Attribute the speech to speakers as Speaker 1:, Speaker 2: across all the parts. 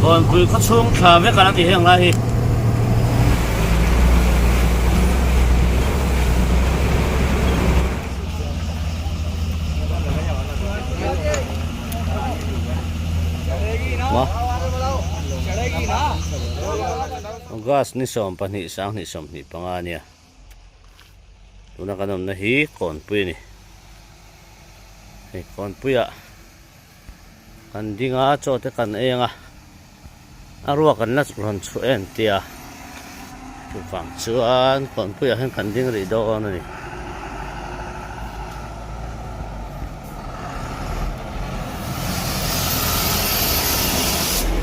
Speaker 1: Kawnpui khaw chhung thla vek a la ni heng lai hi. August ni 12 2025 a nia. Tuna kan awmna hi Kawnpui a ni. Hei Kawnpuiah kan ding a chaw te kan ei ang a a ruak an la rawn chhuah em tia chuvang chuan Kawnpuiah hian kan ding rih dawn a ni.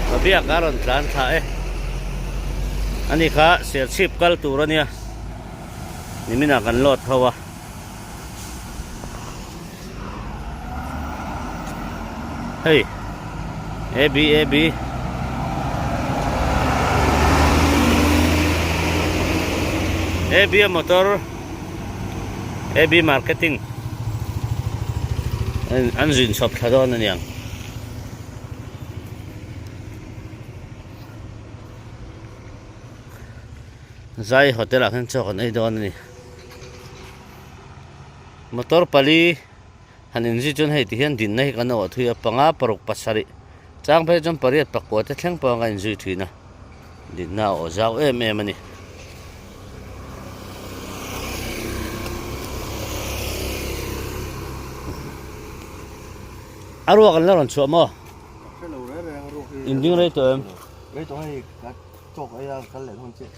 Speaker 1: Ka biak a rawn tlan thla e. Ani kha Serchhip kal tur a nia. Niminah kan load ho a. Hei A B A B A B a motor A B marketing an zin chhawp thla dawn a niang. Zai hotel ah khan chaw kan ei dawn a ni. Motor pali han inzui chuan hei ti hian dinna hi kan awh thui a, panga paruk pasarih chang phei chuan pariat pakua te thleng pawh a inzui thin a, dinna a awh zau em em a ni. A ruak an la rawn chhuah maw? In ding rei tawh em?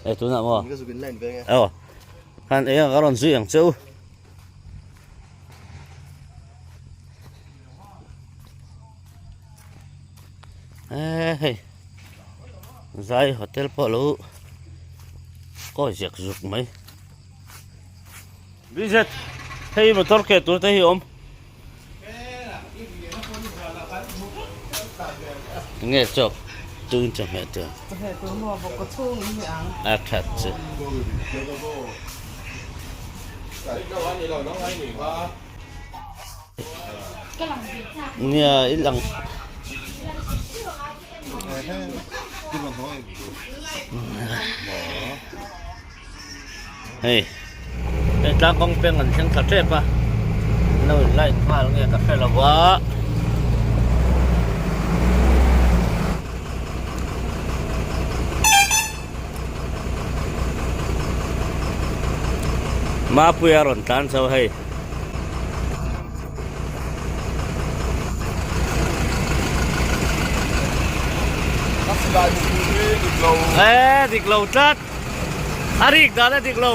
Speaker 1: E tunah maw? Aw khan eng ka rawn zui ang che u. E hei zai hotel pawh lo kawi zek zuk mai. Bizet hei motor ke tur te hi awm. Nge chawk tun chawhmeh tur.
Speaker 2: Chawhmeh tur maw bawk ka chhung in ni ang.
Speaker 1: A that chu. Nia i lang. Hei hei tlang kawng peng an thleng thla tep a an lo in light nghal nge ka hre lo va. Mapuia rawn tlan chho hei. E dik lo tlat a rik dan a dik lo.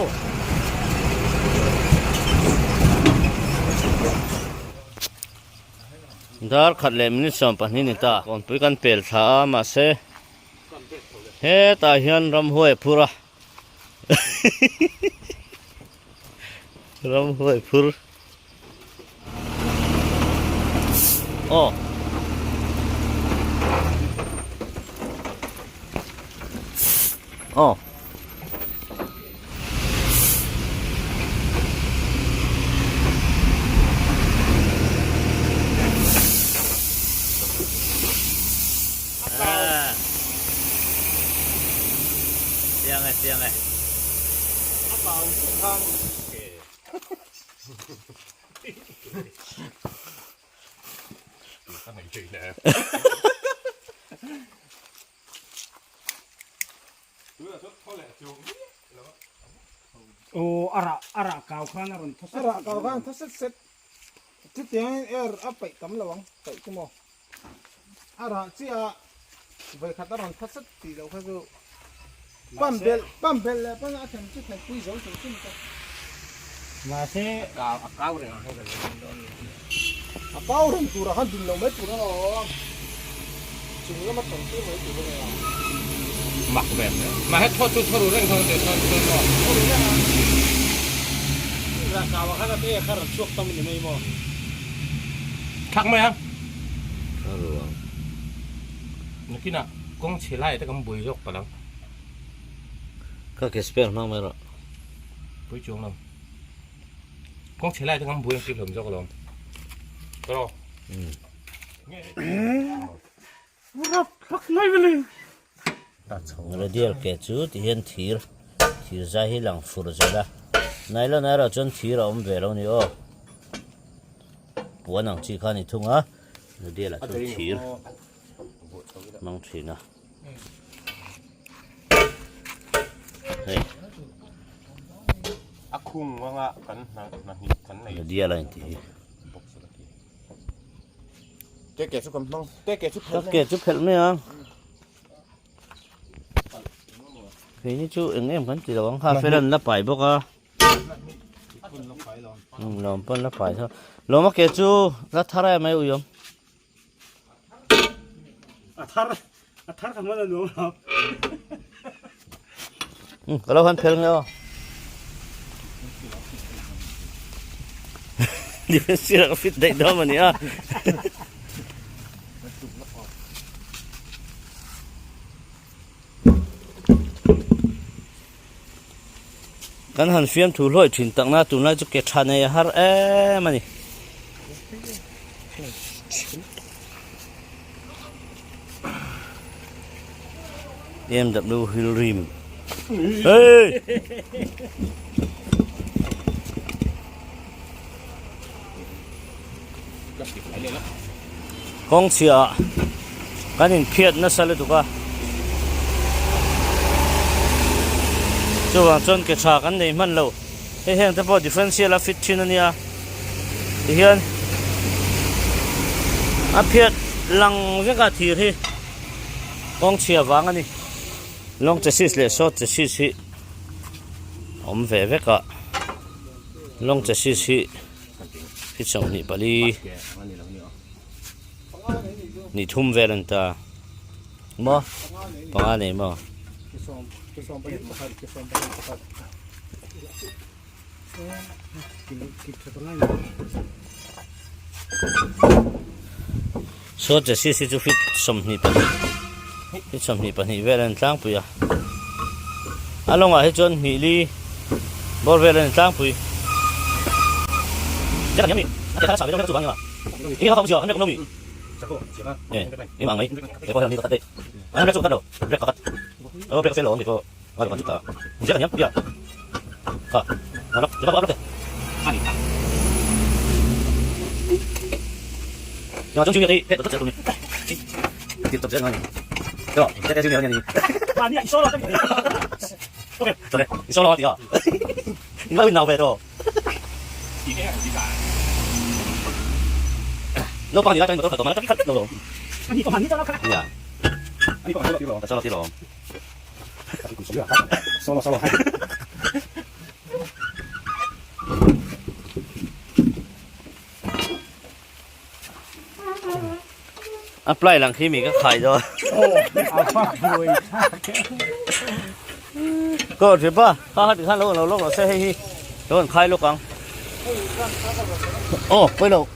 Speaker 1: Dar khat leh minute 12 ni ta kawnpui kan pel thla a mahse hetah hian ramhuai a phur a. Ramhuai phur aw aw Chiang e chiang e.
Speaker 2: A kau thang. Aw a rah a rah kau khan a rawn thaw set.
Speaker 3: A rah kau khan a thaw set set. Chutiangin air a paih tam lo ang paih chu maw. A rah chiah a vawikhat a rawn thaw set tih loh kha chu pump belh pump belh leh pawn a them chu them pui zo hrim hrim ta.
Speaker 2: Mahse
Speaker 3: a kau reng ang khan a kau reng turah khan din lo mai tur a awm chung lama tawng tir mai tur a ni a.
Speaker 4: Mak ve mai. Mahse thaw chu thaw ru reng tho teh chuan chuan maw.
Speaker 2: Thaw ru reng a. Rah kau ah khan a te kha rawn chhuak tam a ni mai maw.
Speaker 4: Thak mai ang.
Speaker 1: Tha ru ang.
Speaker 4: Nakinah kawng chhe lai te kan bui zawk palh ang.
Speaker 1: Ka ke spare hmang mai rawh.
Speaker 4: Pui chuang lo. Kawng chhe lai te kan bui ang tih hlawm zawk alawm. Ka rawh.
Speaker 1: Radial ke chu ti hian thir thir zai hi lang fur zel a nylon erawh chuan thir a awm ve lo ni aw puan ang chi kha a ni thung a radial ah chuan thir hmang thin a hei
Speaker 4: a khung anga kan hna hnih kan nei
Speaker 1: radial a intih hi.
Speaker 4: Te ke chu kan hmang te ke chu
Speaker 1: phelh ke chu phelh mai ang keini chu eng em kan ti lo ang kha fel an la pai bawk a lawm pawn la pai tho lawm a ke chu la thar em mai uiawm
Speaker 2: a thar a thar ka hman a nuam lo
Speaker 1: ka lo han phel nge aw defense ka fit daih dawn a ni a Kan han fiam thu hlawih thin takna tunlai chu ke tha nei a har em a ni. BMW wheel rim. Hey! Kawng chhiah kan inphiat nasa lutuk a, chuvang chuan ke tha kan nei hman lo. Hei heng te pawh differential a fit thin a nia, tihian a phiat lang vek a thir hi kawng chhia vang a ni. Long chassis leh short chassis hi awm ve vek a, long chassis hi. Hi 24 ni thum vel an ta maw panga nei maw saw chassis hi chu feet 22 feet 22 vel an tlangpui a. A lawngah hi chuan hnih li bawr vel a ni tlangpui. A ply lang khi mi ka khai dawn. Ko ri pa, kha kha ti khan lo lo lo se hei hi. Lo an khai lawk ang. Oh, poi lo.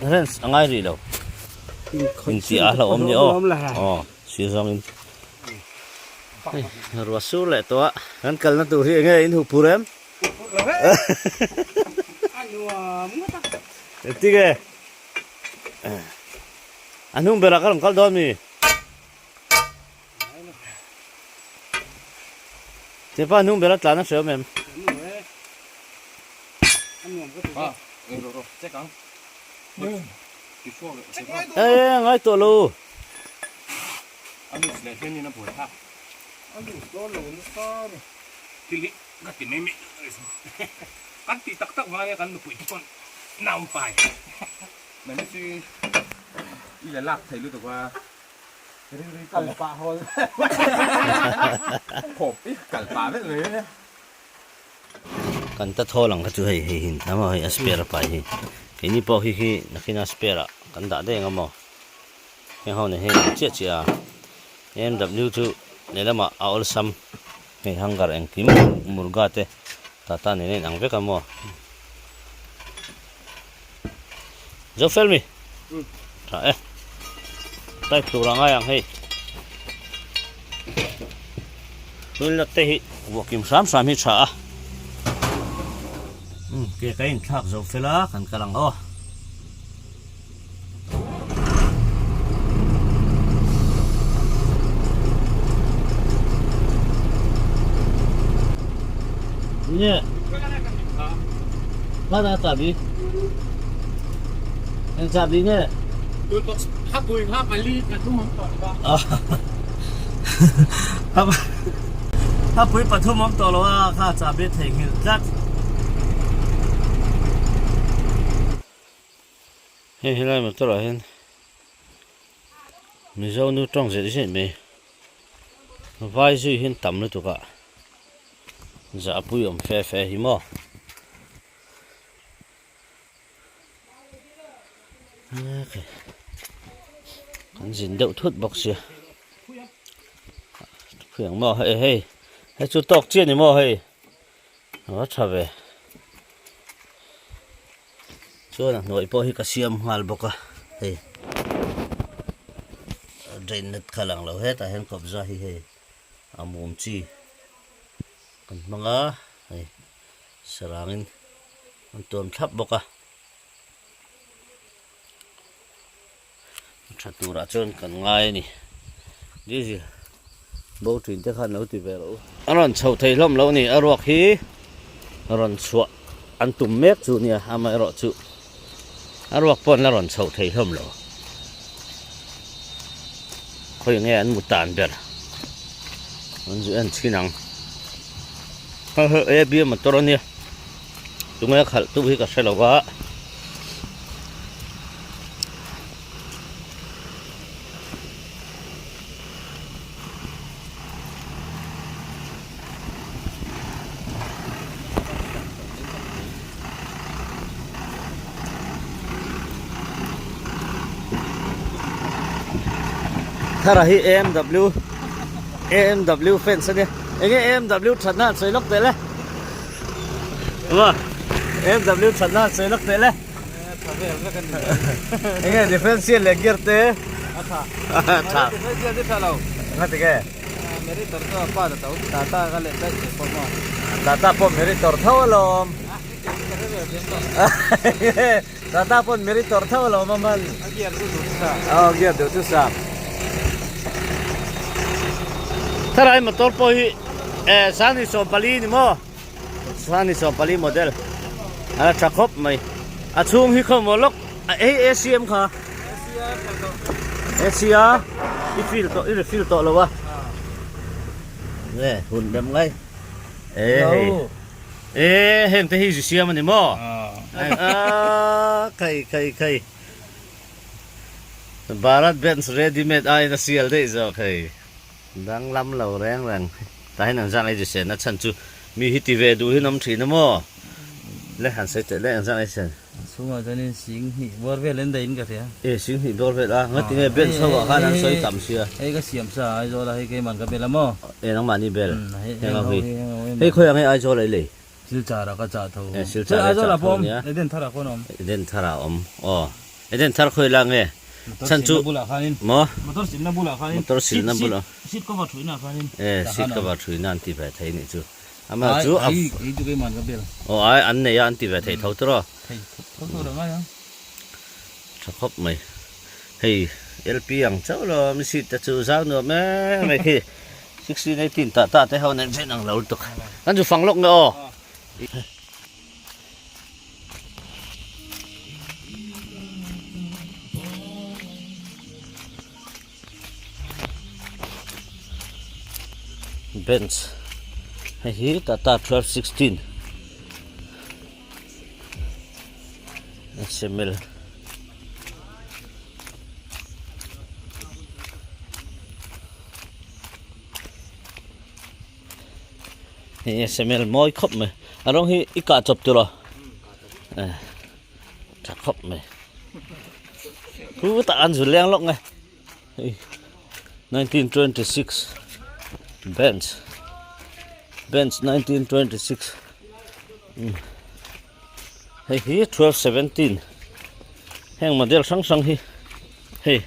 Speaker 1: Rens angai ri lo. In ti a hlo awm ni aw. Oh, si zawng in. Ruah sur leh tawh a. Kan kalna tur hi enge in huh phur em? Engtin nge? A hnung berah ka rawn kal dawn mi? Chepa hnung berah tlan a hre awm em? Ê ngai tawh lo.
Speaker 4: Thil hi ka ti mai mai kan tih tak tak vang hian kan nupui te chuan nau pai mai na chu i la lak thei lutuk a
Speaker 3: kal pah hawl
Speaker 4: khawp i kal pah vek mai e.
Speaker 1: Kan ta thawl ang kha chu hei hei hin hnam a hei a spare a pai hi keini pawh khi khi nakin a spare ah kan dah daih ang a maw heng ho nen hian in chiah chiah a M_W chu lehlamah a awlsam. Hei hangar engkim murga te tata nen a inang vek a maw? Zo fel mi? Tha e. Type tur a ngai ang hei. Wheel nut te hi vuahkim hram hram hi tha a. Ke ka inthlak zo fel a kan kal ang aw. Nge Hmana chahbi Eng chahbi nge
Speaker 2: Toolbox hapui kha pali pathum awm tawh lo a.
Speaker 1: Hapui pathum awm tawh lo a kha chahbi a theihnghilh tlat. Hei helai motor ah hian Mizo nu tawng zet zet mai vai zui hian tam lutuk a zahpui awm fe fe hi maw. Kan zin deuh thut bawk sia phui ang maw hei hei hei chu tawk chiah ni maw hei a tha ve chuan a hnuai pawh hi ka siam nghal bawk a hei drain net kha lang lo hetah hian kawpza hi hei a mum chi kan hmang a hei sarangin an tuam thlap bawk a tha turah chuan kan ngai a ni diesel bo thin te khan lo ti ve rawh u a rawn chho thei hlawm lo a ni a ruak hi rawn chhuah an tum mek chu nia amaherawh chu a ruak pawh an la rawn chho thei hlawm lo khawi nge an mu tan ber an zu en chhin ang hei a motor a nia. Tunge khalh tu hi ka hre lo va. Thara hi AMW AMW fans a nia enge AMW thatna an sawi lawk teh le. Wa MW thatna an sawi lawk teh le. Enge differential leh gear te
Speaker 3: a tha.
Speaker 1: Tha.
Speaker 3: Differential te tha lo.
Speaker 1: Nga ti ke?
Speaker 3: Meritor chu a pa ta tho. Tata ka let daih teh pawh maw.
Speaker 1: Tata pawh Meritor tho alawm. Tata pawn Meritor tho alawm a man.
Speaker 3: A gear chu duh chu sa.
Speaker 1: Aw gear duh chu sa. Tharai motor pawh hi eh sani 14 ni maw sani 14 model a tha khawp mai a chhung hi khaw maw lawk hei ACM kha AC a i fill tawh i refill tawh lo a nge hun rem ngai e hei e heng te hi zu siam ani maw a khai khai khai Bharat Benz ready made aiin a sial daih zawk hei. Danglam lo reng reng. Tah hian an zang ei sen a chhan chu mi hi ti ve duh hi an awm thin a maw? Le han sawi teh le an zang ei sen.
Speaker 5: A chhungah chuanin sing hnih bawr vel an dahin ka hria.
Speaker 1: E sing hnih bawr vel a, ngati nge bench ho ah khan an sawi tam sia.
Speaker 5: Hei ka siam sa a Aizawl a hei keiman ka bel a maw?
Speaker 1: E nangmahni bel heng ho hi. Hei khawi ang e Aizawl ei lei?
Speaker 5: Silchar ah ka chah tho.
Speaker 1: E Silchar ah chah tho nia.
Speaker 5: Eden thar ah khawn a awm.
Speaker 1: Eden thar ah a awm aw. Eden thar khawi la nge?
Speaker 5: Chhan chu bulah khanin.
Speaker 1: Maw?
Speaker 5: Motor silna bulah khanin.
Speaker 1: Motor silna bulah.
Speaker 5: Seat cover thuina ah khanin.
Speaker 1: E seat cover thuina an ti ve thei nih chu. Ama chu
Speaker 5: a. Ai ei chu keiman ka bel.
Speaker 1: Aw ai an nei a an ti ve thei tho tawh.
Speaker 5: Thei tho tho lo ngai ang.
Speaker 1: Tha khawp mai. Hei LP ang chauh lo mi seat te chu zau nuam em mai khi. 16 18 tah tah te ho nen chen ang lo lutuk. Kan chu fang lawk nge aw. Bench hei hi Tata 12 16 SML Hei SML mawi khawp mai a rawng hi i kah chawp tur aw eh tha khawp mai thu tak an zul leng lawk nge hei 1926 bench bench 1926 hei hi 1217 heng model hrang hrang hi hei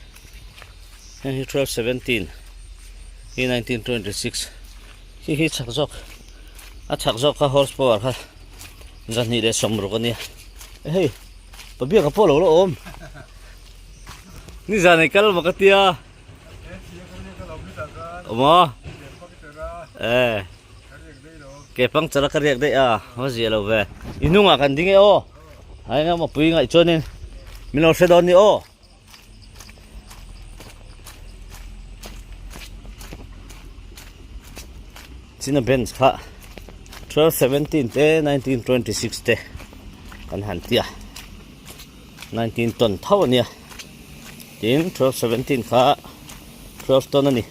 Speaker 1: heng hi 1217 hi 1926 hi hi chak zawk a chak zawk kha horse power kha zahnih leh sawmruk ania hei pabiaka pawh lo la awm nizan ei kal maw ka tia awm a eh. Ke puncture a ka riak daih a, va zia lo ve. I hnungah kan ding e aw. A eng emaw pui ngaih chuanin min lo hre dawn ni aw. China bench kha 1217 te 1926 te kan han tia 19 ton tho ania tin 1217 kha 12 ton ani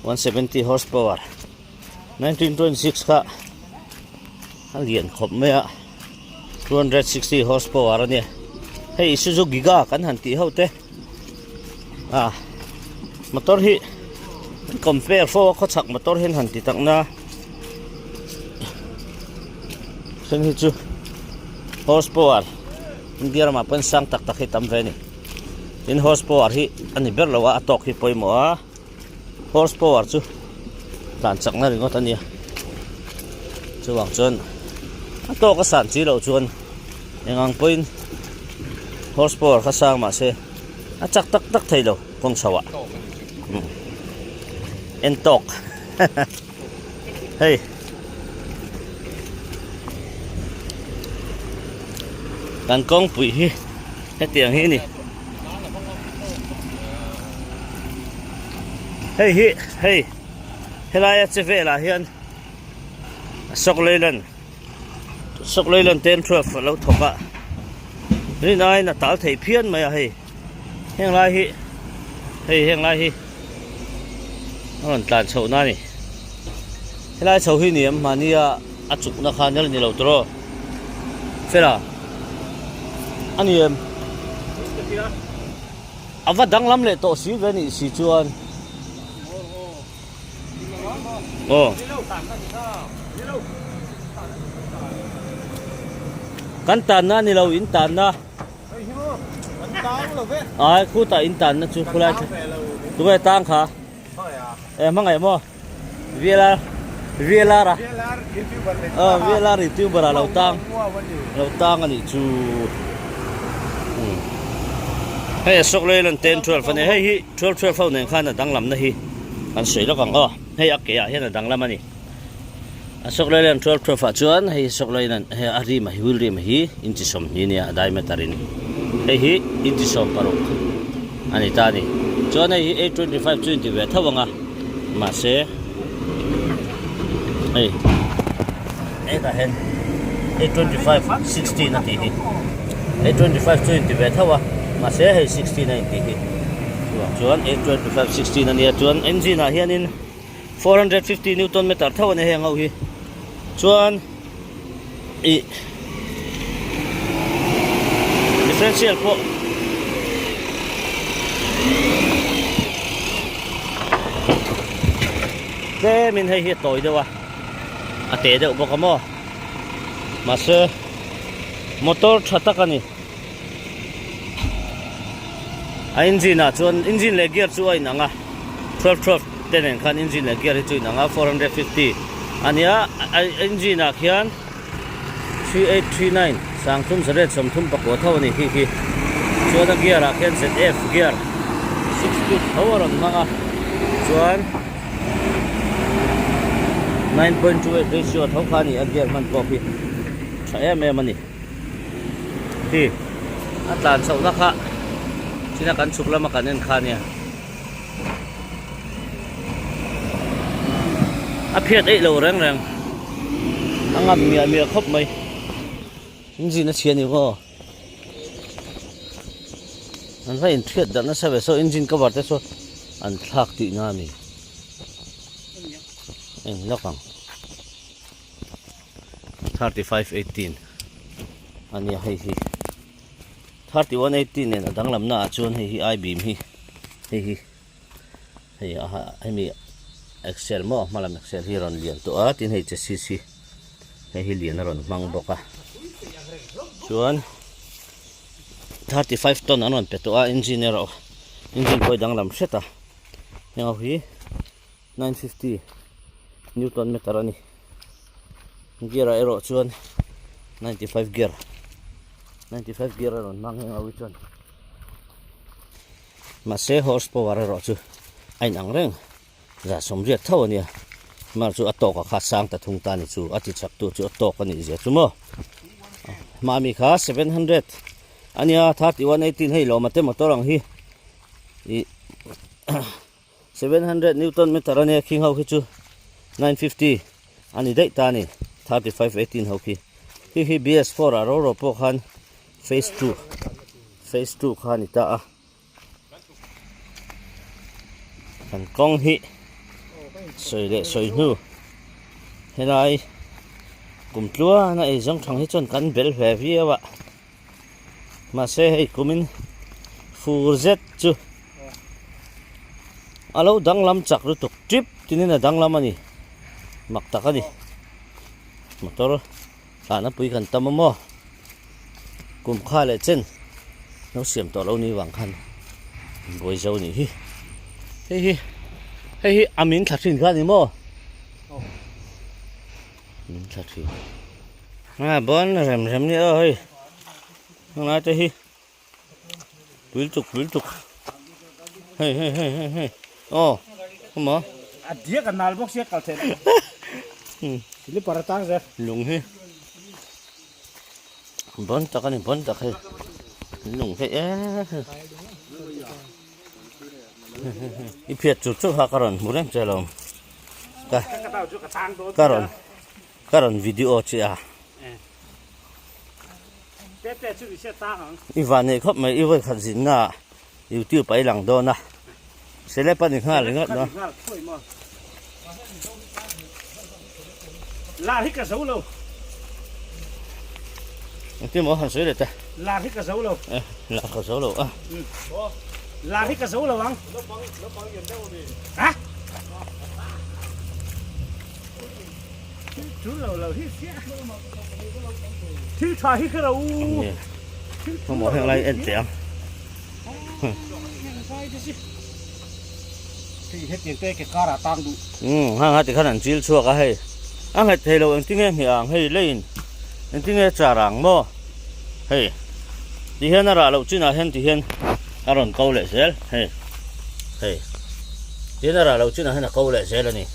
Speaker 1: 170 horsepower 1926 kha a lian khawp mai a 260 horsepower a nia hei Isuzu Giga kan han tih ho te a motor hi compare fo a khawchhak motor hian han ti tak na then hi chu horsepower India ramah pawhin sang tak tak hi tam ve a ni. Tin horse power hi a ni ber lo a, a tawk hi pawimawh a, horse power chu tlan chakna ringawt a nia, chuvang chuan a tawk a san chi loh chuan eng ang pawhin horse power kha sang mah se a chak tak tak thei lo kawng chho ah en tawk hei. Kan kawngpui hi hetiang hi a ni. Hei hi hei helaia che velah hian Ashok Leyland Ashok Leyland ten 12 a lo thawk a rinaiin a tal thei phian mai a hei heng lai hi hei heng lai hi a rawn tlan chhoh na a ni helai chho hi ni em mahnia a chukna kha nel ni lo tawh fela a ni em a va danglam leh tawh si ve nih si chuan aw kan tanna a ni lo in tanna. Ai khutah in tanna chu khulai chu tunge tang kha e hmangaih maw VLR VLR a aw VLR youtuber a lo tang lo tang a nih chu hei Ashok Leyland 10 12 a ni hei hi 12 12 ho nen khan a danglamna hi kan sawi lawk ang aw hei a ke ah hian a danglam a ni. Ashok Leyland 12 12 ah chuan hei Ashok Leyland hei a rim a hi wheel rim hi inchi 20 nia a diameter in hei hi inchi 16 a ni ta a ni chuan hei hi 825 chu inti ve tho ang a mahse hei hetah hian 825 16 a tih hi 825 chu inti ve tho a mahse hei 16 a intih hi chuan 825 16 a nia chuan engine ah hianin. 450 newton meter tho a ni heng ho hi chuan ih differential pawh tlemin hei hi a tawi deuh a a te deuh bawk a maw mahse motor tha tak a ni a engine ah chuan engine leh gear chu a inang a 12 12 te nen khan engine leh gear hi chu inang a 450 a nia a engine ah khian 3839 sangthum zariat 34 tho a ni khi khi chuan a gear ah khian ZF gear 6 speed tho a rawn hmang a chuan 9.28 ratio tho kha a ni a gear hman pawh khi tha em em a ni. Hi a tlan chhoh na kha china kan chhuk lama kan en kha ania a phiat eih lo reng reng a ngam miah miah khawp mai engine a chhia ni maw an va inthiat darh nasa ve saw engine cover te saw an thlak tihna a ni eng lawk ang. 35 18 a nia hei hi 31 18 nen a danglamna ah chuan hei hi ai beam hi hei hi hei a hemi axle maw hma lam axle hi a rawn lian tawh a tin hei chassis hi hei hi lian a rawn hmang bawk a chuan 35 ton an rawn pe tawh a engine erawh engine pawh hi danglam hret a heng ho hi. 950 newton meter a ni gear ah erawh chuan 95 gear 95 gear a rawn hmang heng ho hi chuan mahse horse power erawh chu a inang reng. Zasawmriat tho a nia. Mar chu a tawk a kha sang ta thung ta ni chu a ti chak tu chu a tawk a nih zia chu maw. Mami kha 700 a nia 3118 hei lawm a te motor ang hi ih 700 newton meter a nia khing ho khi chu 950 a ni daih ta a ni 3518 ho khi khi khi BS4 ah ro ro pawh khan phase 2 phase 2 kha a ni ta a. Kan kawng hi sawi leh sawi hnu helai kum tluan a ei zawng thang hi chuan kan bel ve viau a mahse hei kumin fur zet chu a lo danglam chak lutuk tip tinin a danglam a ni mak tak a ni motor Tahna pui kan tam a maw? Kum kha leh chen lo siam tawh lo ni vang khan buai zo nih hi. Hei hi hei hi a min thla thin kha ni maw? Min thla thin. A bawn rem rem ni aw hei. Heng te hi pui tuk pui tuk. Hei hei hei hei hei. Aw maw?
Speaker 2: A diak a nal bawk sia kal theih. Slipper atang zel.
Speaker 1: Lung hi bawn tak a ni bawn tak hei lung hi e i phiat chur chur kha ka rawn hmu reng che alawm ka ka rawn ka rawn video che a i van nei khawp mai i vawi khat zinna ah youtube ah i lang dawn a celeb a ni nghal ringawt dawn.
Speaker 2: Lar hi ka zo lo.
Speaker 1: Engtin maw han sawi leh ta.
Speaker 2: Lar hi ka zo lo.
Speaker 1: Eh, lar ka zo lo a.
Speaker 2: Lar hi ka zo lo ang. Ha? Thil lo lo hi sia. Thil tha hi ka ro.
Speaker 1: Không bỏ heng lai en teh ang. Umm hang ha tikhan an chil chhuak a hei a nghet thei lo engtin nge hnih ang hei leiin engtin nge char ang maw hei ti hian a rah loh chinah hian ti hian a rawn ko leh zel hei hei ti hian a rah loh chinah hian a ko leh zel a ni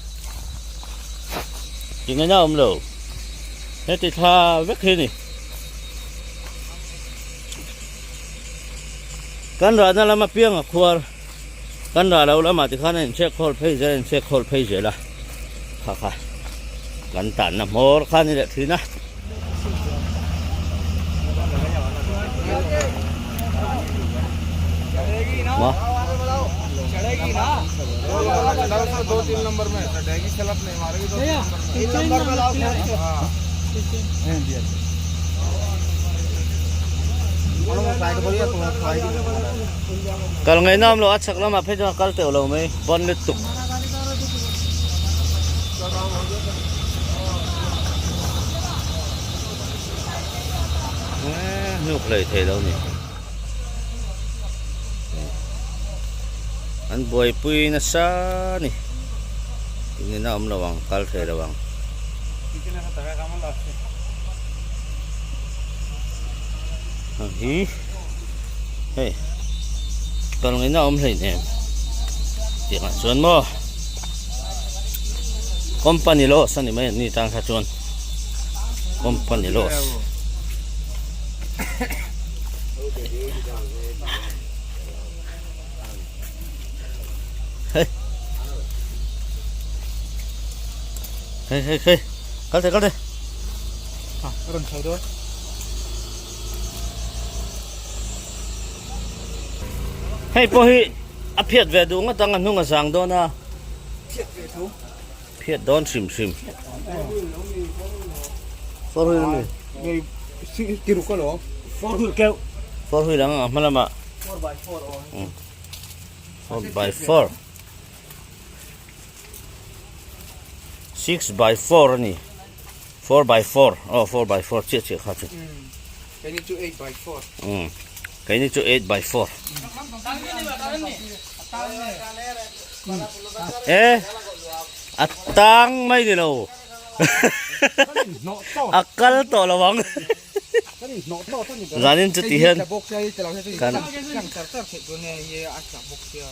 Speaker 1: ti ngaihna a awm lo heti thla vek hi a ni. Kan rahna lama piang a khuar kan rah loh lamah tikhan a inchhek khawl phei zel a inchhek khawl phei zel a kha kha kan tanna hmawr kha a ni leh thin a. Kal ngaihna awm lo a chhak lamah phei chuan a kal teuh lo mai bawn lutuk. Hnuk hlei thei lo ni. An buaipui nasa a ni. Tingin a awm lo ang kal thei lo ang. Heng hi hei kal ngaihna a awm hleinem tiangah chuan maw company loss a ni mai an ni tan kha chuan company loss. Hei. Hei hei hei. Kal teh kal teh.
Speaker 3: Ha, rawn chho dawn.
Speaker 1: Hei pawh hi a phiat ve duh ngawt ang a hnung a zang dawn a.
Speaker 3: Phiat ve tho.
Speaker 1: Phiat dawn hrim hrim. Four wheel ami?
Speaker 3: Ngei tiruk alawm.
Speaker 2: Four wheel keuh.
Speaker 1: Four wheel ang a hma lamah.
Speaker 3: 4 by 4 aw.
Speaker 1: 4 by 4. 6 by 4 ani. 4 by 4. Oh 4 by 4 chiah chiah kha chu.
Speaker 3: Keini chu 8 by 4.
Speaker 1: Keini chu 8 by 4. E a tang mai ni lo. A kal tawh lo ang. Zanin chu ti hian kan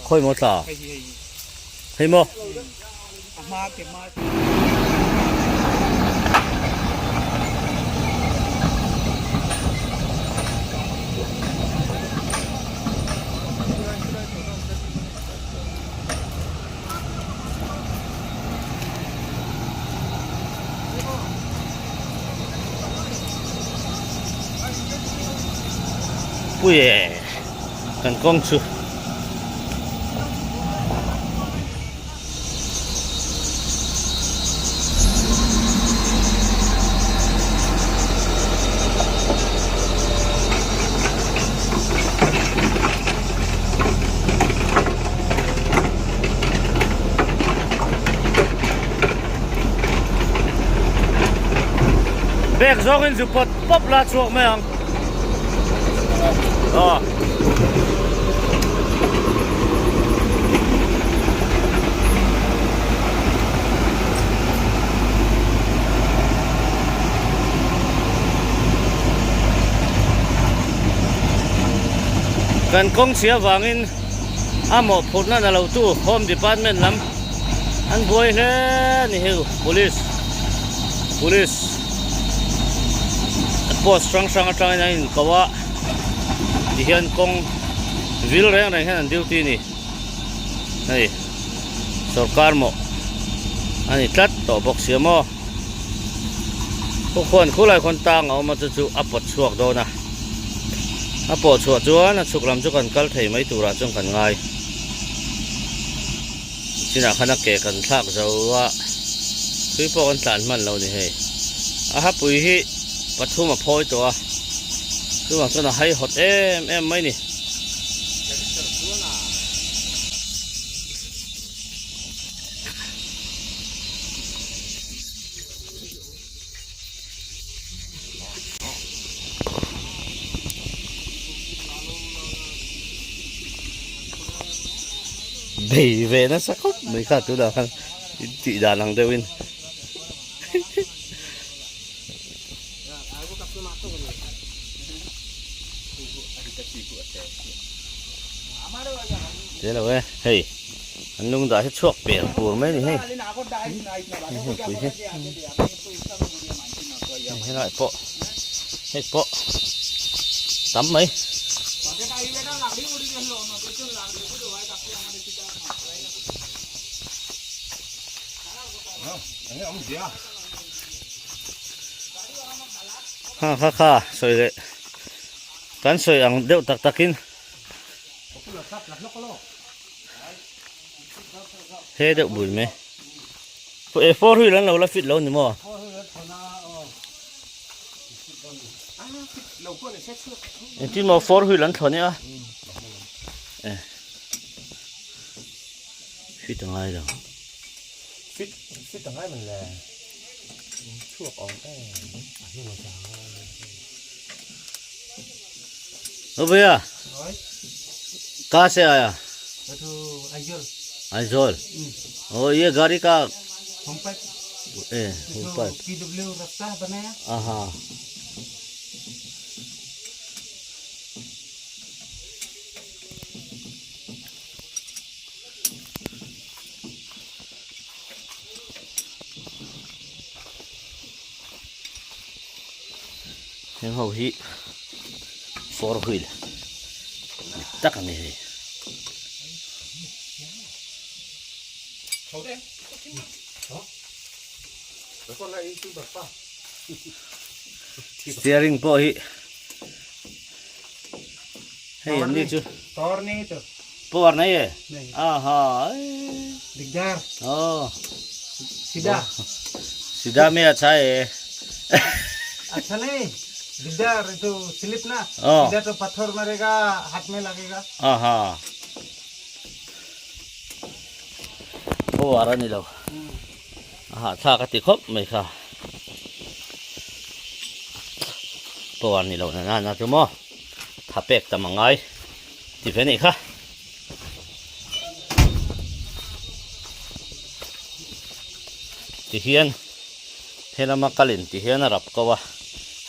Speaker 1: khawi maw tla. Hei maw. Pui e kan kawng chu. Bag zawngin zu pawt pawp la chhuak mai ang. Aw. Kan kawng chhia vangin a mawhphurhna na lo tu Home Department lam an buai hle a ni hei Police Police post hrang hrang atangin an inko a tihian kawng vil reng reng hian an duty a ni hei sorkar mawh a ni tlat tawh bawk sia maw khawkhuan khulai khawn tang a awm a chu chu a pawt chhuak dawn a a pawh chhuah chuan a chhuk lam chu kan kal thei mai turah chuan kan ngai chinah khan a ke kan thlak zo a thui pawh kan tlan hman lo ni hei a hapui hi pathum a phawi tawh a chuvang chuan a haihawt em em mai ni. Bei ve nasa khawp mai kha tunah khan tih dan ang deuhin. Te lo e hei an lung dah hi chhuak per pur mai a ni hei hei pui hi helai pawh hei pawh tam mai. Ha kha kha sawi leh kan sawi ang deuh tak takin he deuh bul mai e four wheel an lo la fit lo ni maw engtin maw four wheel an thlawn e a e fit a ngai lo.
Speaker 4: Fit fit a ngai man le chhuak awm em a hnung a zang a.
Speaker 1: ओ भैया कहाँ से आया आइजोल और ये गाड़ी का ए ऊपर
Speaker 3: पीडब्ल्यू रास्ता बनाया
Speaker 1: हाँ Heng ho hi four wheel ni tak a ni hei. Steering pawh hi hei an ni chu. Power nei e? Aha.
Speaker 3: Dikdar.
Speaker 1: Oh.
Speaker 3: Sida.
Speaker 1: Sida me acha e.
Speaker 3: अच्छा नहीं दिगदार तो स्लिप ना
Speaker 1: Oh.
Speaker 3: सीधा तो पत्थर मारेगा हाथ में लगेगा
Speaker 1: Aha. Power ani lo. Aha tha ka ti khawp mai kha. Power ni lo na na na chu maw. Tha pek tam a ngai ti ve anih kha. Ti hian he lama kal in ti hian a rap ko a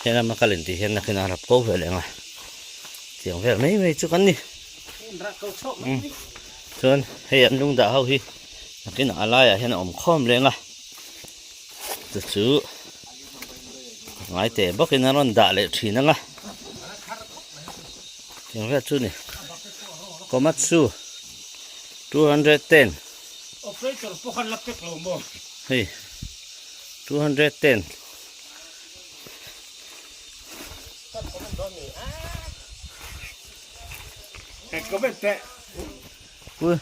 Speaker 1: he lama kal in ti hian nakin a rap ko ve leh ang a tiang vel mai mai chu kan ni chuan hei an lung dah ho hi. Nakinah a laiah hian a awm khawm leng a chu chu ngaite bawkin a rawn dah leh thin ang a eng vel chu ni Komatsu 210
Speaker 2: Operator pawh khan la pek lo maw?
Speaker 1: Hei 210 Pui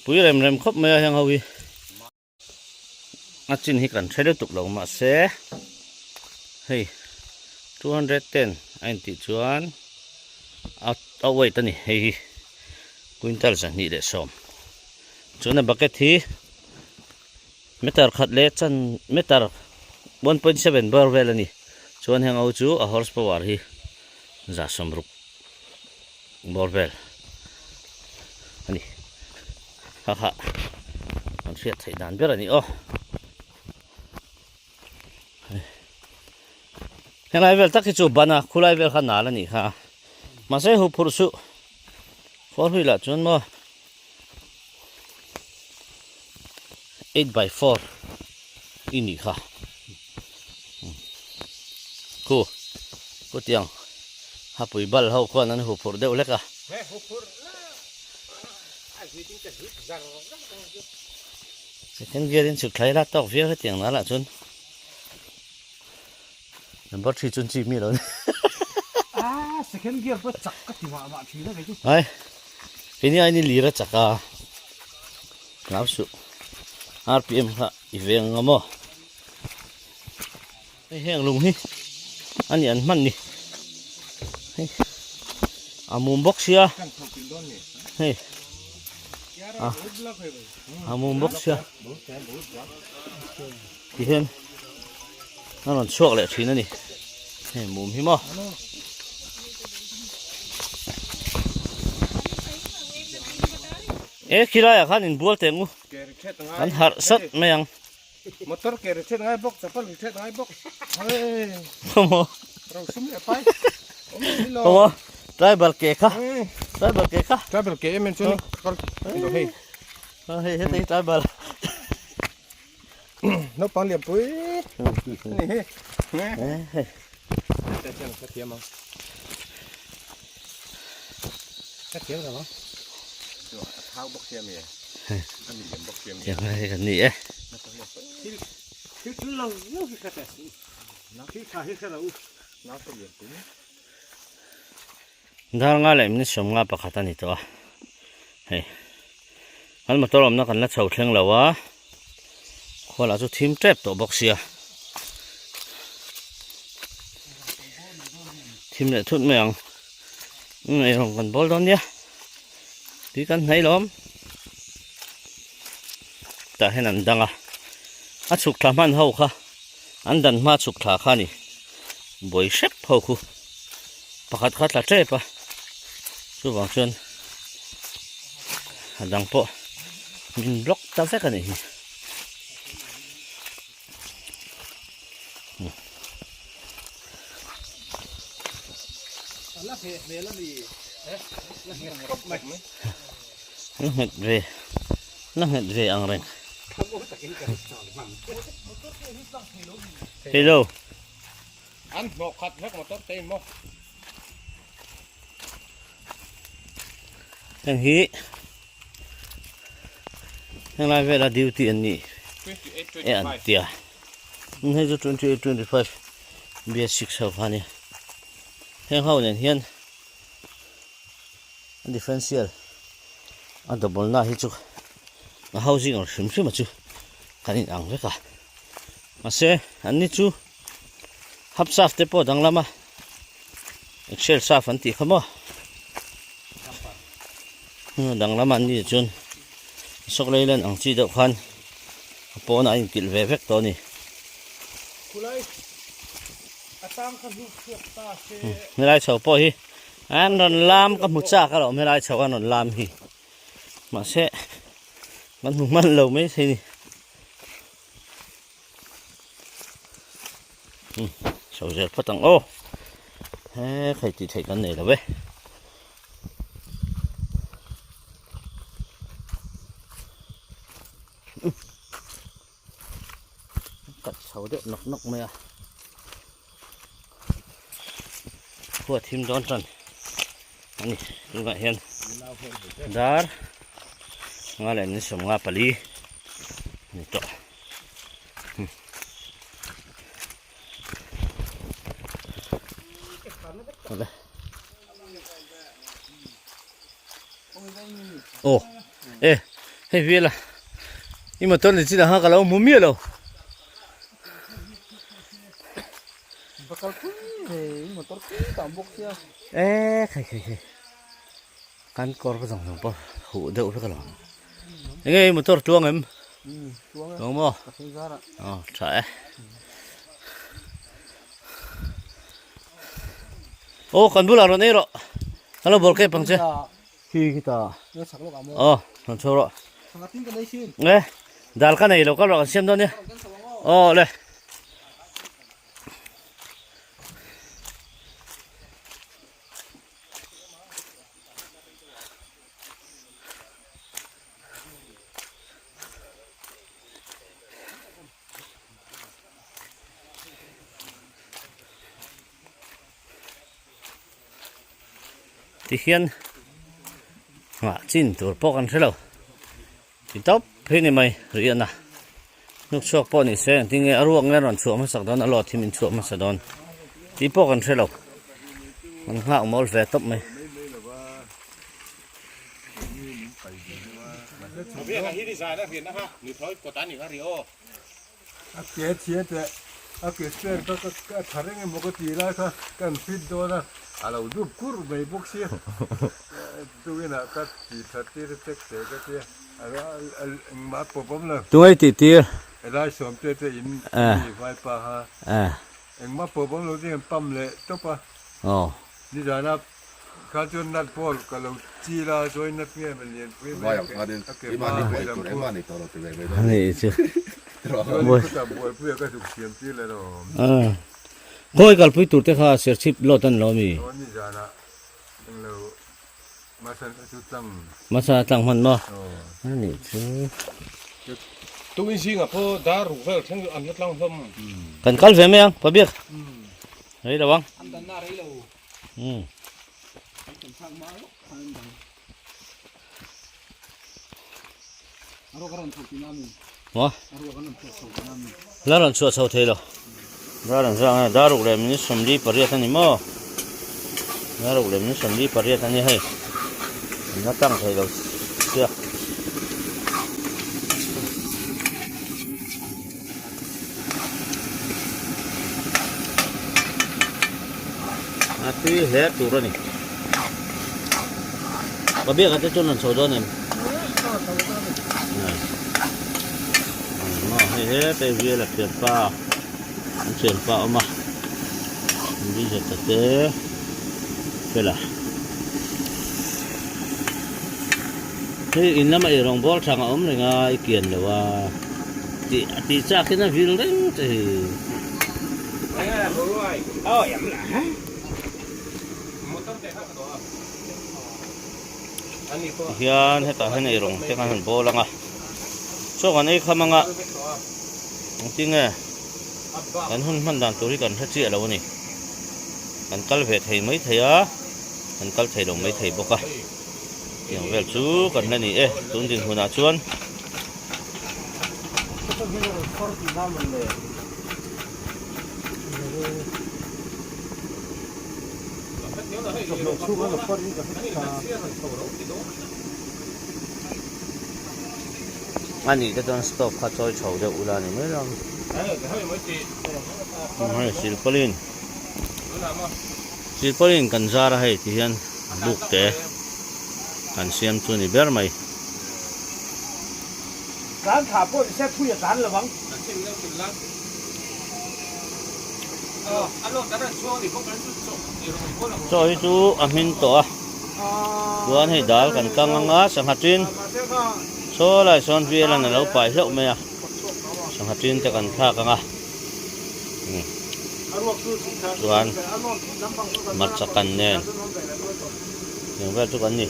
Speaker 1: pui rem rem khawp mai a heng ho hi a chin hi kan hre lutuk lo mahse hei 210 a intih chuan a a weight a ni hei hi quintal 210 chuan a bucket hi Meter khat leh chan meter 1.7 bawr vel a ni. Chuan heng ho chu a horse power hi 160 bawr vel a ni. Ha ha an hriat theih dan ber a ni aw. Helai vel tak hi chu ban a khulai vel kha nal a nih kha. Mahse hu phurh suh four wheel ah chuan maw. 8x4 i nih kha khu khutiang hapui bal ho khuan an huphurh deuh hlek a. Second gear in chhuk thlai la tawk viau hetiang nal ah chuan number 3 chuan chi mi lo ni.
Speaker 2: Ah second gear pawh chak ka ti mah mah thin a kei chu.
Speaker 1: Hai. Keini aiin i lir a chak a, hlau suh. RPM kha i veng ang maw? Hei heng lung hi a ni an hman ni. Hei a mum bawk sia. Hei a a mum bawk sia. Tihian a rawn chhuak leh thin a ni. Hei mum hi maw. E khilaiah khan inbual teh ang u. Kan harh sat mai ang.
Speaker 3: Motor ke ri thet ngai bawk, chapal ri thet ngai bawk.
Speaker 1: Khaw
Speaker 3: Rosum leh pai.
Speaker 1: Khaw tribal ke kha. Tribal ke kha.
Speaker 3: Tribal ke em em chuan kal. Hei.
Speaker 1: Hei hei tribal.
Speaker 3: Naupang lian pui a ni hi. Ka thiam ang. Ka thiam lo ang. A thau bawk sia mi. A mi lian bawk sia mi.
Speaker 1: Thiam lai kan ni e.
Speaker 2: Thil thil lo lo hi ka teh. Thil tha hi hre lo.
Speaker 3: Naupang lian pui.
Speaker 1: Dar nga leh minute 51 a ni tawh a hei kan motor awmna kan la chho thleng lo a khua lah chu thim tep tawh bawk sia thim leh thut mai ang eirawng kan bawl dawn nia tui kan hnaih lawm tah hian an dang a a chhuk thla hman ho kha an dan hma chhuk thla kha a ni buai hrep ho khu. Pakhat kha tla tep a, chuvang chuan a dang pawh min block ta vek a nih hi.
Speaker 2: La nghet hmel a ni la nghet khawp mai.
Speaker 1: La nghet ve la nghet ve ang reng. Hello.
Speaker 4: An hnawh khat vek motor te in maw?
Speaker 1: Heng hi heng lai vela duty an ni e an tia hei chu 28 25 BS6 ho kha nia heng ho nen hian a differential a double na hi chu a housing ang hrim hrim a chu kan in ang vek a mahse an ni chu Hap saf te pawh danglam a, Excel saf an tih kha maw. Danglam an ni chuan Ashok Leyland ang chi deuh khan a pawnah a inkilh ve vek tawh a ni. Helai chho pawh hi an rawn lam ka hmu chak alawm helai chho an rawn lam hi mahse kan hmu hman lo mai thei a ni. Chho zel phawt ang aw he khai tih theih kan nei lo e. kat chho deuh nawk nawk mai a khua thim dawn tan a ni tunah hian dar nga leh ni 54 a ni tawh. Aw e hei vela i motor ni chin ah khan ka lo hmu miah lo. E khai khai khai kan kawr ka zawng zawng pawh huh deuh vek alawm. Enge i motor tuang em? Tuang maw? Aw tha e. Aw kan bulah rawn ei rawh. Ka lo bawr kep ang che. Khi khi ta. Aw rawn chho rawh. E dal ka nei lo ka rawh kan siam dawn nia. Aw le. Tihian nghah chin tur pawh kan hre lo ti tawp phei ni mai riahna hnuk chhuak pawh ni se engtin nge a ruak nge a rawn chhuah hmasak dawn a lawt hi min chhuah hmasa dawn tih pawh kan hre lo kan nghak mawl ve tawp mai.
Speaker 6: A ke chhia teh a ke spare kha ka tha reng emaw ka ti lai kha kan fit dawn a a lo dup kur mai bawk sia tukinah ka ti tha tir chek teh ka tia engmah pawp awm lo.
Speaker 1: Tungai tih tir.
Speaker 6: Helai sawmte te in mi vai pa kha engmah pawp awm lo te hian pump leh tawp a nizana Kha chuan nut ball ka lo chil a, chuan nut nge maw lian pui mai a ke hma a lam phu. Chuan khutah buaipui a ka zuk siam tir leh lo.
Speaker 1: Khawi kalpui tur te kha serchhip load an lo mi?
Speaker 6: Aw nizanah englo Masan a chu tlang.
Speaker 1: Masan a tlang hman maw? A nih chu.
Speaker 4: Tukin zingah pawh dar ruk vel thleng an la tlang hlawm.
Speaker 1: Kan kal ve mai ang, Pabir. Rei lo ang.
Speaker 3: An danna rei lo.
Speaker 1: La rawn chhuah chho thei lo dar an zang a dar ruk leh minute 48 a ni maw dar ruk leh minute 48 a ni hei an la tang thei lo sia. A tui hle tur a ni. Ka biak te chuan an chho dawn em? Hei he te vial a thianpa an thianpa a awm a an ding zet ta te fela hei in lama ei rawngbawl thang a awm reng a i kian lo a tih a tih chak hian a vil reng che hi. Tihian hetah hian ei rawng te khan han bawl ang a chaw kan ei kham ang a engtinge kan hun hman dan tur hi kan hre chiah lo a ni kan kal ve thei mai thei a kan kal thei lo mai thei bawk a tiang vel chu kan la ni e tun dinhmunah chuan. A nih te chuan stove kha chawi chho deuh ula ni mai lo ang hei silpaulin silpaulin kan zar a hei ti hian buk te kan siam chu ni ber mai. Chaw hi chu a hmin tawh a chuan hei dal kan kang ang a sangha tin saw lai sawn velan a lo pai hlauh mai a sangha tin te kan thlak ang a chuan hmarcha kan nen eng vel chu kan ni.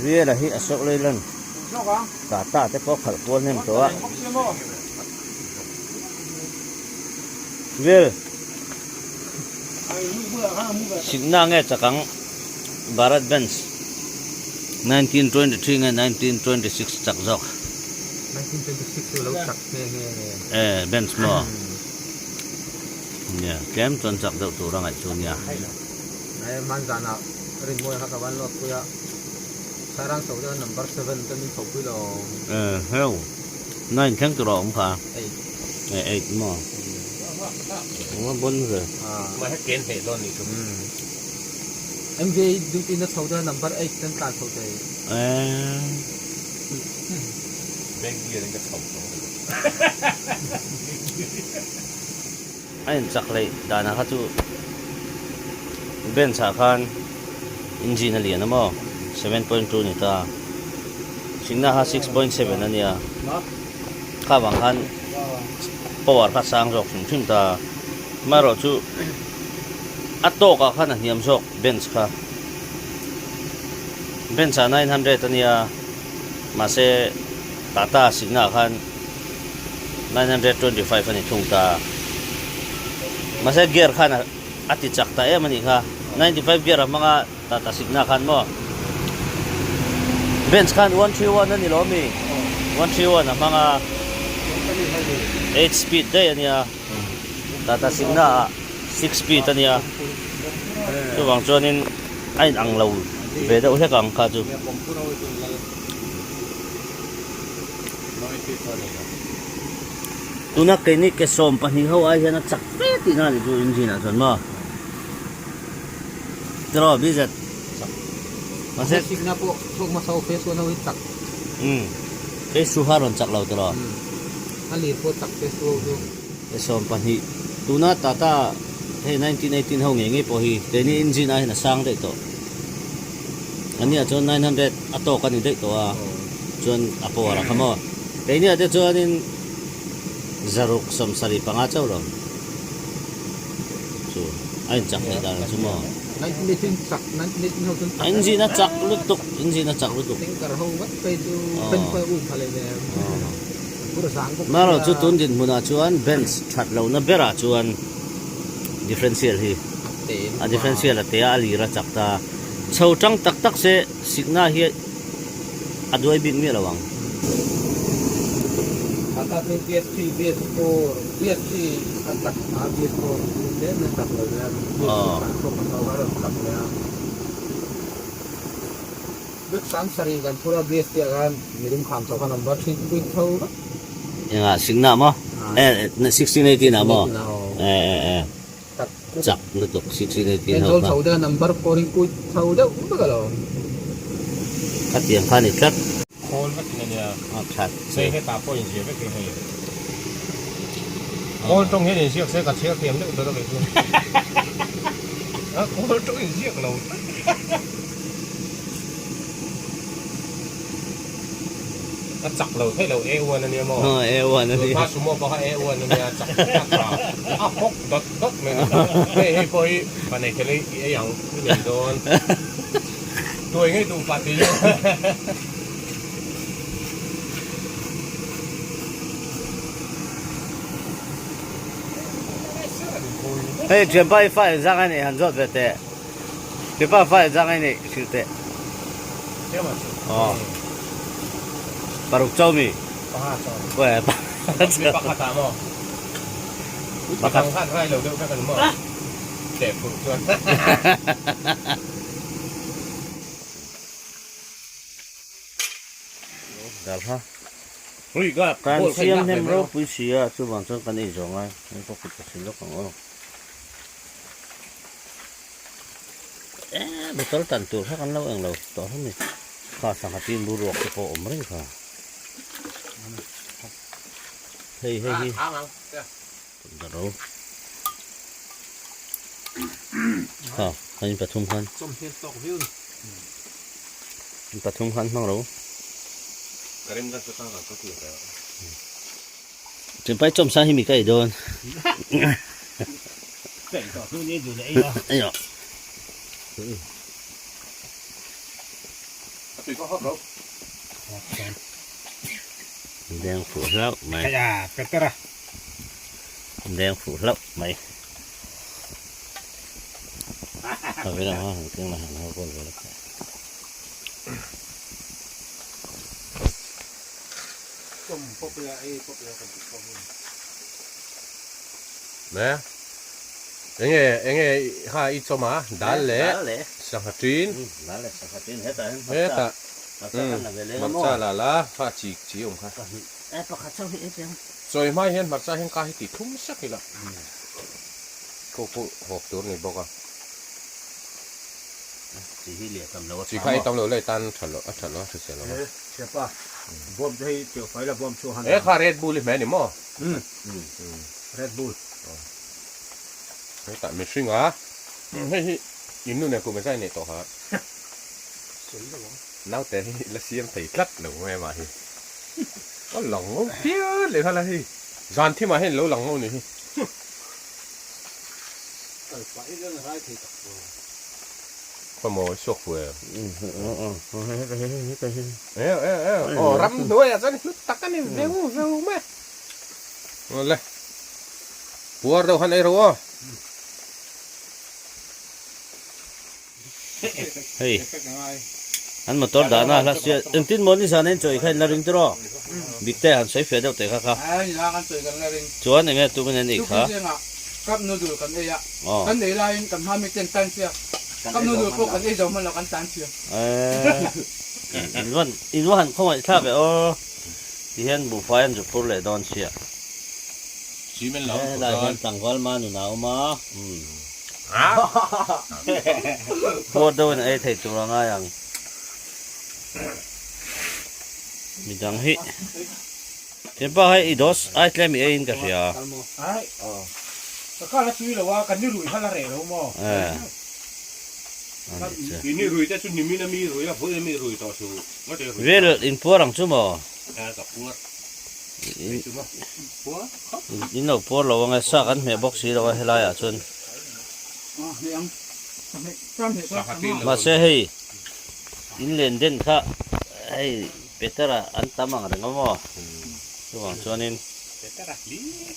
Speaker 1: Viela hi Ashok Leyland Tata te pawh khalh kual hnem tawh a. Vil Sikna nge chakang Bharat Benz 1923 nge 1926 chak zawk.
Speaker 7: 1926 chu lo chak nghe nghe nge.
Speaker 1: E Benz maw? Nia tlem chuan chak deuh tur a ngaih chu nia.
Speaker 7: Nai hmanzanah Rinmawia kha ka van lawt pui a, Sairang chho deuh a number seven te min chho pui lo.
Speaker 1: E heu nine thleng tur a awm kha.
Speaker 7: Eight.
Speaker 1: E eight maw? Eng a bon ve.
Speaker 4: Mah he ken hleh dawn nih chu.
Speaker 7: MVA duty na chho deuh a number eight ten tlan chho thei.
Speaker 1: E.
Speaker 4: Bank gear in ka chho tawh.
Speaker 1: A inchak leh danah kha chu bench ah khan engine a lian a maw 7.2 ni ta Signa kha 6.7 a nia kha vang khan power kha sang zawk hrim hrim ta amaherawh chu a tawk ah khan a hniam zawk bench kha bench ah 900 a nia mahse Tata Signa ah khan. 925 a ni thung ta. Mahse gear khan a ti chak ta em a nih kha. 95 gear a hmang a Tata Signa khan maw. Benz khan 131 a ni lo mi? 131 a hmang a 8 speed daih a nia. Tata Signa ah 6 speed a nia. Chuvang chuanin a inang lo ve deuh hlek ang kha chu. Tuna keini ke 12 ho ai hian a chak fe tihna a nih chu engine ah chuan maw tiraw BZ mahse
Speaker 7: Signa pawh chhuak hmasa ho phase one ho hi chak
Speaker 1: umm phase two kha a rawn chak lo tiraw
Speaker 7: a lir pawh chak phase two ho chu
Speaker 1: ke 12 tuna Tata hei 1918 ho ngei ngei pawh hi keini engine ah hian a sang daih tawh. A nia chuan 900 a tawk a ni daih tawh a, chuan a power a kha maw. Keini ah te chuanin zaruk 75 chauh lo chu a inchak theih dan ang chu maw. Engine a chak lutuk, engine a chak lutuk. Marawh chu tun dinhmunah chuan bench that lohna berah chuan differential hi a differential a te a, a lir a chak ta. Chho tang tak tak se sikna hi a duai bik miah lo ang.
Speaker 7: Tata chu BS3, BS4, BS3 a chak a, BS4 chu tlem a chak lo leh a, BS3 tan pawh ka hlau a rawn chak leh a. Bik sang sarih kan phur a BS3 ah khan mirum kham chho kha number three chu pui tho vek.
Speaker 1: Engah sikna maw? Eh 1618 ah maw? Eh eh eh. Chak lutuk 1618 ho
Speaker 7: kha. Chho deuh number four in pui chho deuh vek alo.
Speaker 1: Khatiang kha ni tlat.
Speaker 4: Khawl vek in ania.
Speaker 1: A that
Speaker 4: che. Hei hetah pawh inziah vek hi hei. Khawl tawng hian inziak se ka chhiar thiam deuh dawn a kei chu. A khawl tawng inziak lo tlat. A chak lo theih lo A1 a nia maw?
Speaker 1: Aw A1 a nia.
Speaker 4: Tun hma sumo pawh kha A1 a nia chak tak a a hawk dawt dawt mai a ni. Hei hei pawh hi pa nei thei i ei ang i nei dawn. Tuai ngei duh pah ti hian.
Speaker 1: Hei thianpa hi fa engzah ngai nei han zawt ve teh. Thianpa fa engzah ngai nei hrilh teh. Aw. Paruk chau mi.
Speaker 4: Panga chau.
Speaker 1: Uai
Speaker 4: Mi pakhat ah maw? Pakhat khan rai lo deuh vek a ni maw? Teh phurh chuan.
Speaker 1: Darha. Kan siam hnem ropui si a, chuvang chuan kan ei zawng a, heng pawh kut ka sil lawk ang aw. Eh, bottle tan tur kha kan lo eng lo tawh hlawm ni. Kha sangha tin bur ruak te pawh awm reng kha. Hei hei hi. Daro. Kha, kan in pathum khan. In pathum khan hmang ro. Chimpai chawmsa hi mi ka ei dawn. Ayo. Deng fuh hlauh mai.
Speaker 2: Kaya Petera.
Speaker 1: Deng fuh hlauh mai. Ka vela ha han keng la han ho kawl vel a.
Speaker 3: Tom pawp ila ei pawp ila kan ti chhuak hun.
Speaker 4: Ne. Enge enge kha i chawm a dal leh sangha tin.
Speaker 1: Dal leh sangha tin hetah hian hmarcha hmarcha kan la ve leng a maw.
Speaker 4: Hmarcha la la kha chi chi awm kha.
Speaker 1: Pahnih e pakhat chauh hi ei teh ang.
Speaker 4: Chawi hma hian hmarcha hian ka hi ti thlum sak ila. Khu khu hawp tur ni bawk a.
Speaker 1: Chi hi liah tam lo a tha maw.
Speaker 4: Chi kha ei tam lo la i tan tha lo a tha lo a hrisel lo a.
Speaker 3: Thiapa bawm te hi teuh fai la bawm chhuah han.
Speaker 4: E kha Red Bull i hmeh a ni maw?
Speaker 3: Red Bull.
Speaker 4: Hetah mihring a hei hi in nu nen kum ezai nei tawh ha. Naute hi la siam thei tlat lo mai amah hi. A lang ngo phian leh nghal a hei. Zan thimah hian lo lang ngo ni hi.
Speaker 7: Kal pah hi chuan a rai thei tak lo.
Speaker 4: Khaw maw suak fu em? Eo eo eo aw ram hnuaiah chuan hlu tak a ni veu veu mai. Awle puar deuh han ei ro aw.
Speaker 1: Hei an motor dahna hla sia engtin maw nizan en chawi kha in la ring tiraw bikte han sawi feh deuh teh kha kha chuan enge tumin an ei kha
Speaker 3: Cup noodle kan ei a kan ei laiin kan hma mi ten tan sia cup noodle pawh kan ei zo hman lo kan tan sia.
Speaker 1: In van in va han khawngaih thlak e aw tihian buhfai an zu phur leh dawn sia helai hian tlangval ma nun a awm a. Puar deuhin a ei thei tur a ngai ang. Midang hi Thianpa hei i dos ai tlem i eiin ka hria.
Speaker 2: Ai ka kal a tui lo a ka ni rui kha la reh lo maw.
Speaker 4: I ni rui te chu nimin a mi rui a vawi a mi rui tawh chu ngawt e rui.
Speaker 1: Vel in puar ang chu maw.
Speaker 4: Ka puar.
Speaker 1: In lo puar lo ang e, sa kan hmeh bawk si lo a helai ah chuan. Mahse hei in len den kha hei Peter a an tam ang reng a maw chuvang chuanin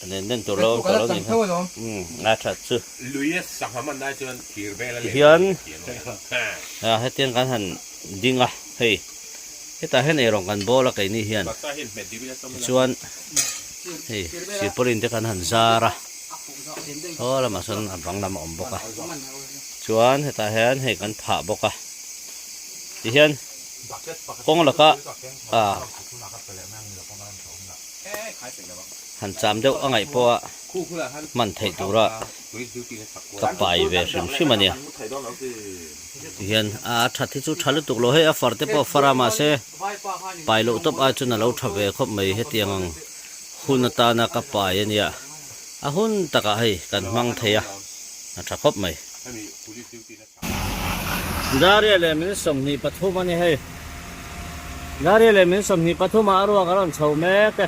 Speaker 1: len den tur lo awm tawh lo ni kha a that chu. Tihian hetiang kan han ding a hei. Hetah hian eirawng kan bawl a keini hian tichuan hei silpauline te kan han zar a saw lamah sawn a bang lam a awm bawk a chuan hetah hian hei kan phah bawk a tihian kawng laka ah han cham deuh a ngaih pawh a hman theih tura ka pai ve hrim hrim a nia. Tihian a that hi chu tha lutuk lo hei a far te pawh a far a mahse pai loh tawp ai chuan a lo tha ve khawp mai hetiang ang hun atana ka pai a nia a hun takah hei kan hmang thei a a tha khawp mai. Daria leh min 23 a ni hei Daria leh min 23 ah a ruak a rawn chho mek e.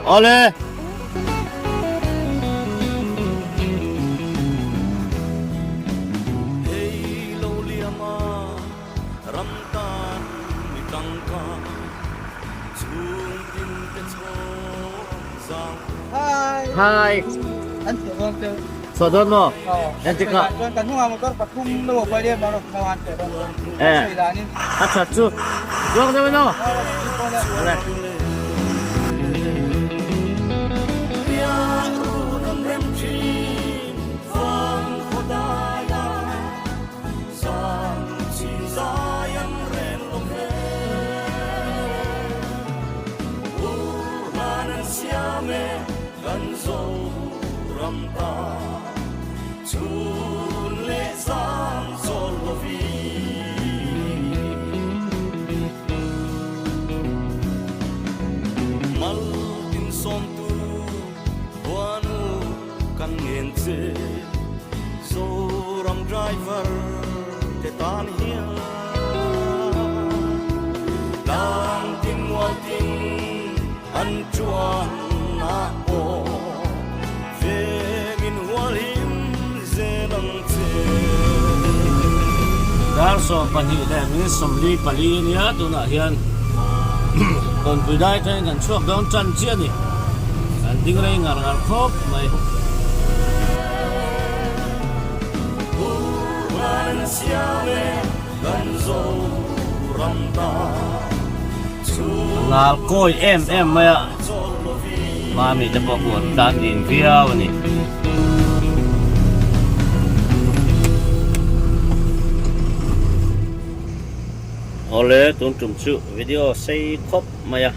Speaker 1: Awle. Hi.
Speaker 3: An chhuah dawn te.
Speaker 1: Chhuah dawn maw? Entik ah.
Speaker 3: Chuan kan hnungah motor pathum lo awm a nia an chhuah dawn.
Speaker 1: Eh. A that chu. Chuak deuh in aw. Awle. Dar 12 leh minute 44 a nia tunah hian kawnpui dai atangin kan chhuak dawn tan chiah a ni kan ding rei ngar ngar khawp mai. Ngal kawi em em mai a mami te pawh huan tlan din viau a ni. Awle tun tum chu video sei khawp mai a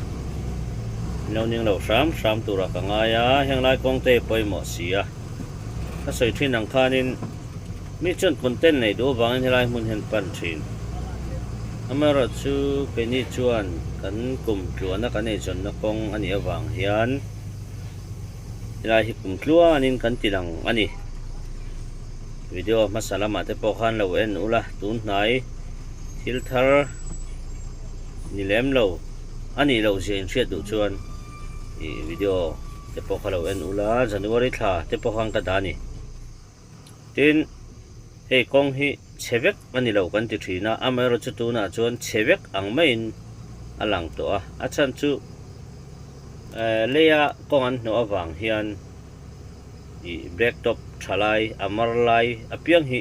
Speaker 1: lo ning lo hram hram turah ka ngai a henglai kawng te pawimawh si a ka sawi thin ang khanin Mi chuan content nei duh avangin helai hmun hian pan thin. Amaherawhchu keini chuan kan kum tluana kan eizawnna kawng a nih avang hian helai hi kum tluanin kan ti lang a ni. Video hmasa lamah te pawh khan lo en ula tun hnai thil thar ni lem lo a nih loh zia inhriat duh chuan ih video te pawh kha lo en ula January thla te pawh khan ka dah a ni. Tin, hei kawng hi chhe vek a ni lo kan ti thin a, amaherawhchu tunah chuan chhe vek ang maiin a lang tawh a, a chhan chu leia kawng an hnawh avang hian ih black top tha lai a mar lai apiang hi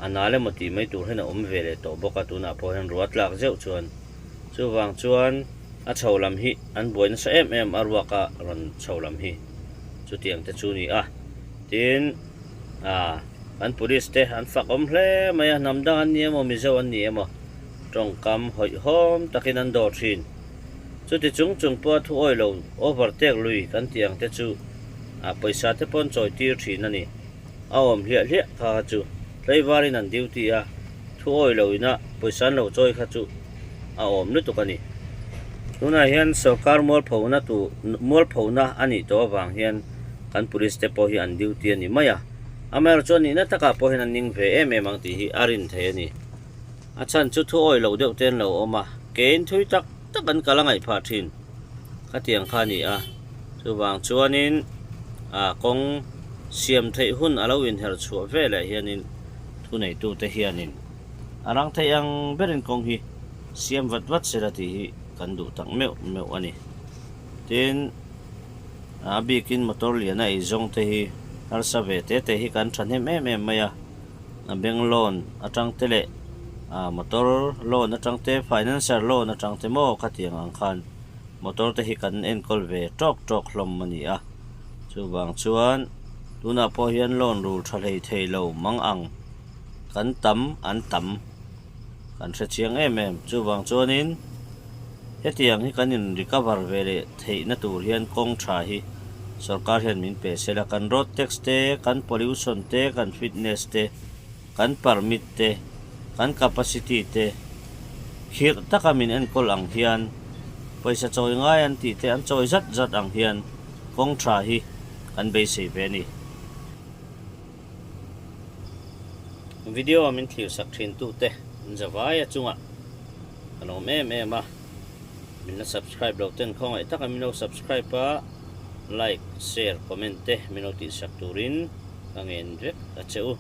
Speaker 1: a nal emaw tih mai tur hian a awm ve leh tawh bawk a, tunah pawh hian ruah tlak zeuh chuan chuvang chuan a chho lam hi an buai nasa em em a ruaka rawn chho lam hi chutiang te chu a ni a. Tin, ah, kan police te an fak awm hle mai a, hnam dang an ni emaw, Mizo an ni emaw, tawngkam hawihhawm takin an dawr thin. Chuti chung chung pawha thu awih lo overtake lui kan tih ang te chu, ah, pawisa te pawh an chawi tir thin a ni. A awm hliah hliah kha kha chu tlaivarin an duty a, thu awih lo ina pawisa an lo chawi kha chu a awm lutuk a ni. Tunah hian sorkar mualphona tu mualphona a nih tawh avang hian kan police te pawh hi an duty a ni mai a, amaherawhchu chuan nihna takah pawh hian an ning ve em em ang tih hi a rin theih a ni. A chhan chu thu awih loh deuh te an lo awm a, kein thui tak tak an kal a ngaih phah thin khatiang kha a ni a, chuvang chuanin ah kawng siam theih hun a lo inherh chhuah veleh hianin thuneitute hianin a rang theih ang berin kawng hi siam vat vat sela tih hi kan duh tak meuh meuh a ni. Tin, a bikin motor lian a eizawng te hi harsa ve te te hi kan thahnem em em mai a, a bank loan atang te leh ah motor loan atang te financer loan atang te maw khatiang ang khan motor te hi kan enkawl ve tawk tawk hlawm a ni a, chuvang chuan tunah pawh hian loan rul tha hlei thei lo mang ang kan tam an tam. Kan hre chiang em em. Chuvang chuanin hetiang hi kan in recover ve leh theihna tur hian kawng tha hi sorkar hian min pe sel a. Kan road tax te, kan pollution te, kan fitness te, kan permit te, kan capacity te khirh taka min enkawl ang hian pawisa chawi ngai an tih te an chawi zat zat ang hian kawng tha hi kan beisei ve a ni. Video min thlir sak thin tu te an za vai a chungah ka lawm em em a, min la subscribe lo ten khawngaih taka min lo subscribe a. Like, share, comment te min lo tihsak turin ka ngen vek a che u.